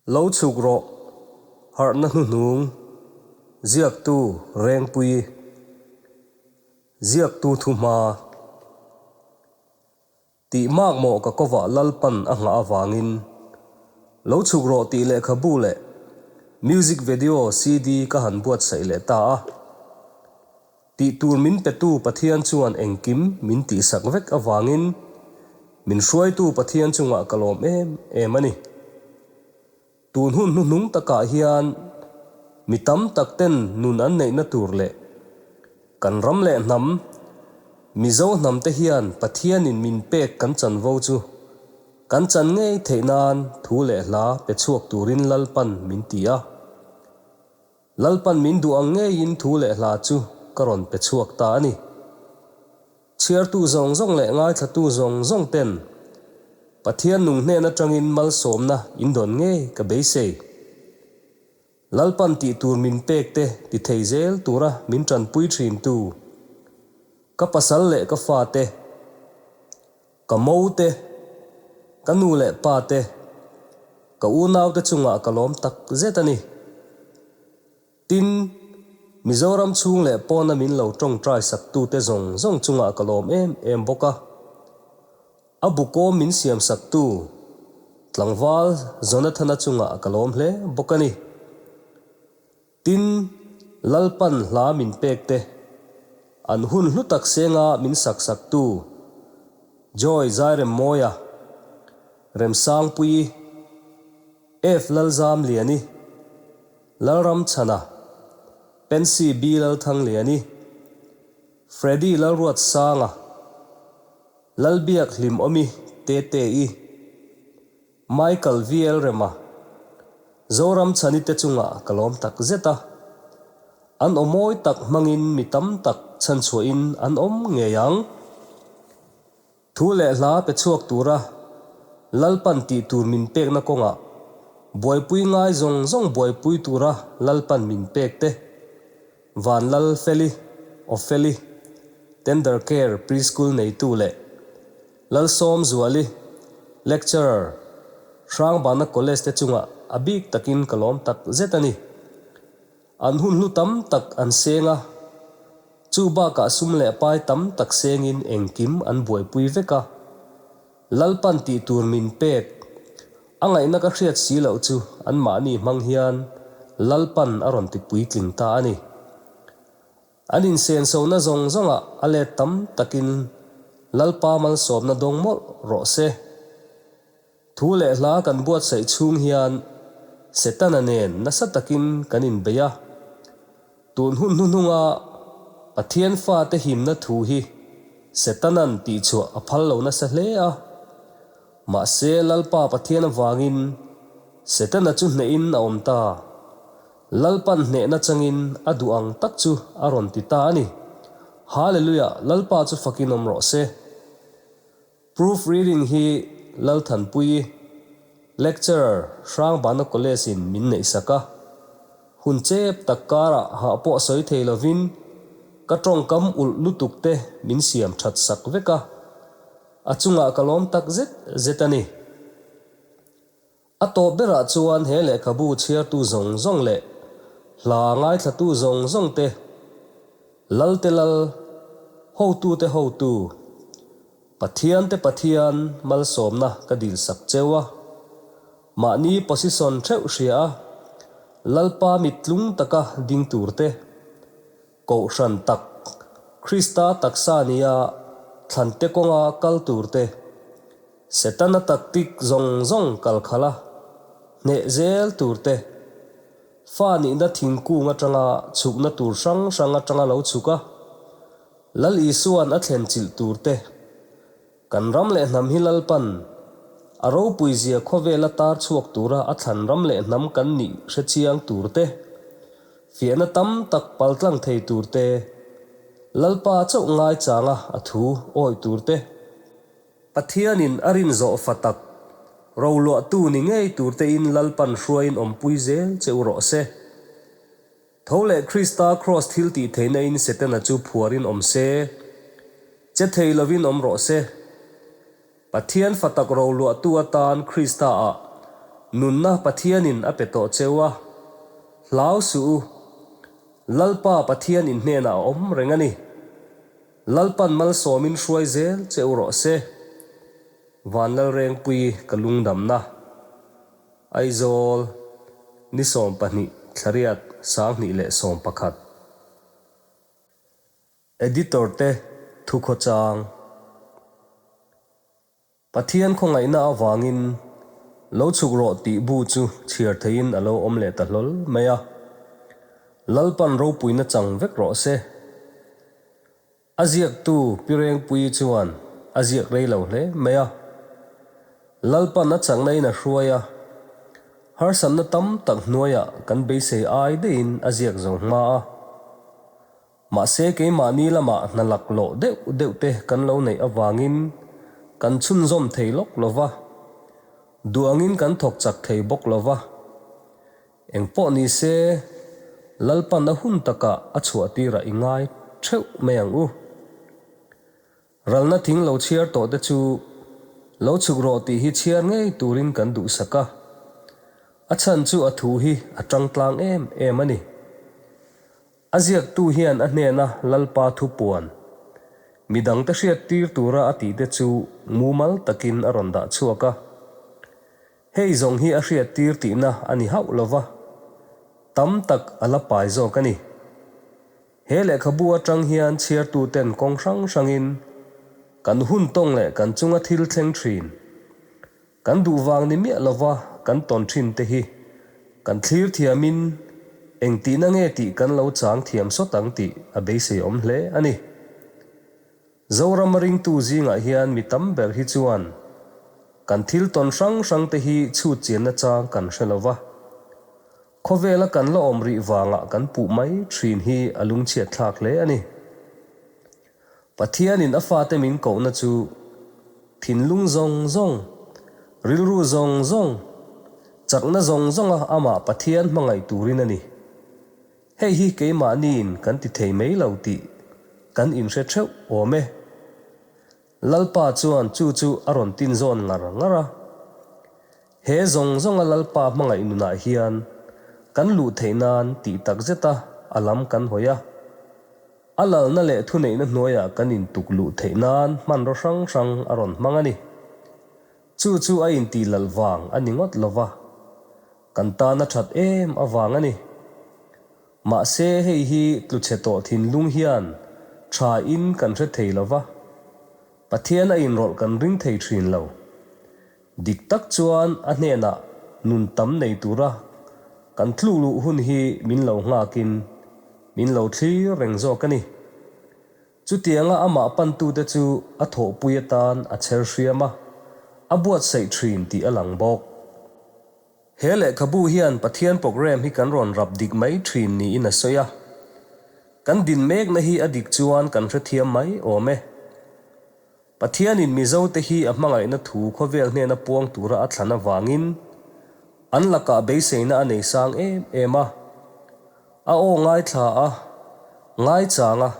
Lo chhuk rawh, harhna hnuhnung, ziaktu Rengpui, ziaktu thuhma, tih makmawh ka kovah Lalpan a nghah avangin Lo chhuk rawh tih lehkhabu leh music video CD ka han buatsaih leh ta a. Tih tur min petu Pathian chuan engkim min tihsak vek avangin min hruaitu Pathian chungah ka lawm em em a ni. Tun hun hnuhnung takah hian mi tam tak ten nun an neihna tur leh kan ram leh hnam, Mizo hnam te hian Pathianin min pek kan chanvo chu kan chan ngei theih nan thu leh hla pe chhuak turin Lalpan min ti a. Lalpan min duh ang ngeiin thu leh hla chu ka rawn pe chhuak ta a ni. Chhiartu zawng zawng leh ngaithlatu zawng zawng ten Pathian nung hnen atangin malsawmna in dawn ngei ka beisei. Lalpan tih tur min pek te ti thei zel tura min tanpui thintu ka pasal leh ka fate, Ka mo te, ka nu leh pa te, ka unau te chungah ka lawm tak zet a ni. Tin, Mizoram chhung leh pawna min lo tawngtai sak tu te zawng zawng chungah ka lawm em em bawk a. A bukawm min siam sak tu tlangval Jonathana chungah ka lawm hle bawk a ni. Tin, Lalpan hla min pek te, an hun hlu tak senga min sak saktu Joy Zairemmawia, Remsangpuii, F Lalzamliani, Lalramchhana, Pensy B Lalthangliani, Freddy Lalruatsanga, Lalbiak Hlimawmi Tete-i, Michael VL Rema, Zoram chhani te chungah ka lawm tak zet a. An aw mawi tak hmangin mi tam tak chhanchhuahin an awm ngei ang. Thu leh hla pe chhuak tura Lalpan tih tur min pekna kawngah buaipui ngai zawng zawng buaipui tura Lalpan min pek te, Vanlal Feli, Opheli, Tender Care Preschool neitu leh Lalsawm Zuali, Lecturer, Hrangbana College te chungah a bik takin ka lawm tak zet a ni. An hun hlu tam tak an seng a, chu bakah sum leh pai tam tak sengin engkim an buaipui vek a. Lalpan tih tur min pek, a ngaihna ka hriat si loh chu anmahni hmang hian Lalpan a rawn ti puitling ta a ni. An insensona zawng zawngah a let tam takin Lalpa malsawmna dawng mawlh rawh se. Thu leh hla kan buatsaih chhung hian Setana nen nasa takin kan inbei a. Tun hun hnuhnunga Pathian fate himna thu hi Setanan tihchhuah a phal lo nasa hle a. Mahse Lalpa Pathian avangin Setana chu hnehin a awm ta. Lalpan hnehna changin a duh ang tak chu a rawn ti ta a ni. Hallelujah, Lalpa chu fakin awm rawh se. Proof reading hi Lalthanpuii, Lecturer, Hrangbana College in min neihsak a. Hun chep tak karah hah pawh sawi thei lovin ka tawngkam ulh lutuk te min siam that sak vek a. A chungah ka lawm tak zet zet a ni. A tawp berah chuan he lehkhabu chhiartu zawng zawng leh hla ngaithlatu zawng zawng te, Lalte Lal, Hotute Hotu, Pathiante Pathian malsawmna ka dilsak cheu a, mahni position theuh hria a, Lalpa mittlung taka ding tur te, Kohhran tak, Krista taksa nia thlante kawnga kal tur te, Setana tactic zawng zawng kal khalh a, hneh zel tur te, fa nihna thingkung atanga chhukna tur hrang hrang atanga lo chhuk a, Lal Isua'n a thlen chilh tur te, kan ram leh hnam hi Lalpan a ropui zia khawvela tar chhuak tura a thlan ram leh hnam kan nih hre chiang tur te, fiahna tam tak paltlang thei tur te, Lalpa chauh ngaichanga a thu awih tur te. Pathianin a rin zawh fa tak, roluahtu ni ngei turtein Lalpan hruaiin awmpui zel che u rawh se. Tho leh Krista Kraws thil tih theihna in Setana chu phuarin awm se, che thei lovin awm rawh se. Pathian fa tak roluahtu atan Krista ah. nunna Pathianin a pe tawh cheu a, hlau suh u. Lalpa Pathian in hnenah a awm reng a ni. Lalpan malsawmin hruai zel che u rawh se. Vanlalrengpui ka lungdamna. Aizawl, Ni 20 Thlariat 2011. Editor te thukhawchang. Pathian khawngaihna avangin lo chhuk rawh tih bu chu chhiar theihin a lo awm leh ta hlawl mai a. Lalpan ropuina chang vek rawh se. A ziaktu Pi Rengpuii chuan a ziak rei lo hle mai a. Lalpan a chakna in a hruai a, harsatna tam tak hnuaiah kan beisei ai deihin a ziak zo hma a. Mahse keimahni lamah hna laklawh deuh deuh te kan lo neih avangin kan chhunzawm thei lawk lo va, duh angin kan thawk chak thei bawk lo va. Engpawh ni se, Lalpan a hun takah a chhuah tirah i ngai theuh mai ang u. Ralna thing lo chhiar tawh te chu lo chhuk rawh tih hi chhiar ngei turin kan duhsak a. A chhan chu a thu hi a tangtlang em em a ni. A ziaktu hian a hnena Lalpa thu puan, midangte hriattir tura a tihte chu mumal takin a rawn dah chhuak a. Hei zawng hi a hriattir tihna a ni hauh lo va, tam tak a la pai zawk a ni. He lehkhabu atang hian chhiartuten kawng hrang hrangin kan hun tawng leh kan chunga thil thleng thin, Kan duh vang ni miah lova kan tawn thin te hi kan thlir thiamin eng tihna nge tih kan lo chang thiam sawt ang tih a beisei awm hle a ni. Zoram a ringtu zingah hian mi tam ber hi chuan kan thil tawn hrang hrang te hi chhut chianna chang kan hre lova, khawvela kan la awm rih vangah kan puh mai thin hi a lungchhiat thlak hle a ni. Pathianin a fate min kohna chu thinlung zawng zawng, rilru zawng zawng, chakna zawng zawnga amah Pathian hmangaih turin a ni. Hei hi keimahniin kan ti thei mai lo tih kan inhre theuh awm e. Lalpa chuan chu chu a rawn tinzawn ngar ngar a. He zawng zawnga Lalpa hmangaih nunah hian kan luh theih nan tih takzeta a lam kan hawi a. A lalna leh thuneihna hnuaiah kan intuk luh theih nan hmanraw hrang hrang a rawn hmang a ni. Chu chu a intih lal vang a ni ngawt lo va, kan tan a that em avang a ni. Mahse hei hi tluchhe tawh thinlung hian tha in kan hre thei lo va, Pathian a inrawlh kan ring thei thin lo. Dik tak chuan a hnenah nun tam nei tura kan tluk luh hun hi min lo nghakin min lo thlir reng zawk a ni. Chutianga amah pantute chu a thawhpui atan a chher hriam a, a buatsaih thin tih a lang bawk. He lehkhabu hian Pathian program hi kan rawn rap dik mai thin niin a sawi a. Kan din mekna hi a dik chuan kan hrethiam mai awm e. Pathianin Mizote hi a hmangaihna thu khawvel hnena puang tura a thlan avangin an lakah beiseina a nei sang em em a. A aw ngaithla a, ngaichang a,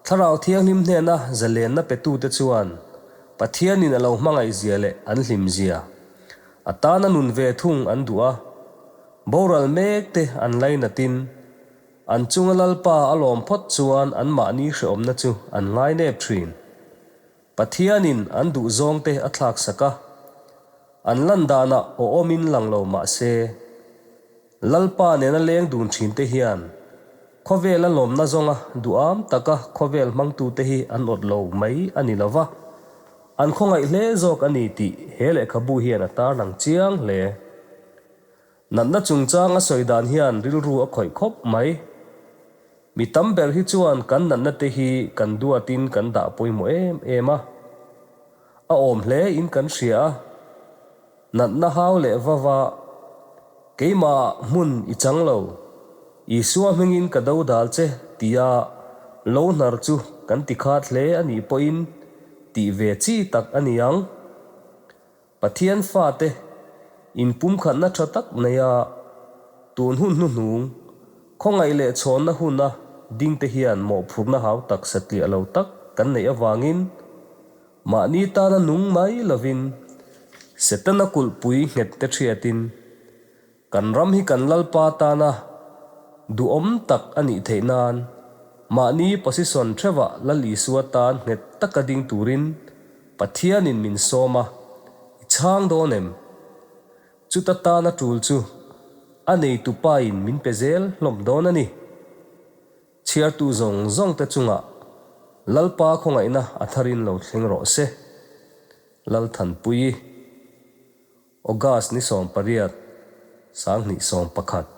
Thlarau Thianghlim hnena zalenna petute chuan Pathianin a lo hmangaihzia leh an hlimzia, a tana nun ve thung an duh a, boral mekte an lainatin An chunga Lalpa a lawm phawt chuan anmahni hreawmna chu an ngainep thin. Pathianin an duhzawngte a thlaksak a, an lan danah awhawmin lang lo mah se, Lalpa nena leng dun thinte hian khawvela lawmna zawnga duham taka khawvel hmangtute hi an awt lo mai a ni lo va, an khawngaih hle zawk a ni tih he lehkhabu hian a tarlang chiang hle. Natna chungchang a sawi dan hian rilru a khawih khawp mai. Mi tam ber hi chuan kan natna te hi kan duatin kan dah pawimawh em em a. A awm hle in kan hria a. Natna hau leh va va, keimah hmun i chang lo, Isua hmingin ka dodal che tia lo hnar chu kan ti khat hle a nih pawhin tih ve chi tak a ni ang. Pathian fate inpumkhatna tha tak neia tun hun hnuhnung, khawngaih leh chhawnna huna dingte hian mawhphurhna hau tak satliah lo tak kan neih avangin mahni tana nung mai lovin Setana kulhpui nghet te hriatin, kan ram hi kan Lalpa tana duhawm tak a nih theih nan mahni position theuhah Lal Isua tan nghet taka ding turin Pathianin min sawm a, i chhang dawn em? Chuta tana tul chu a neitupain min pe zel hlawm dawn a ni. Chhiartu zawng zawngte chungah Lalpa khawngaihna a tharin lo thleng rawh se. Lalthanpuii, August ni 18, 2011.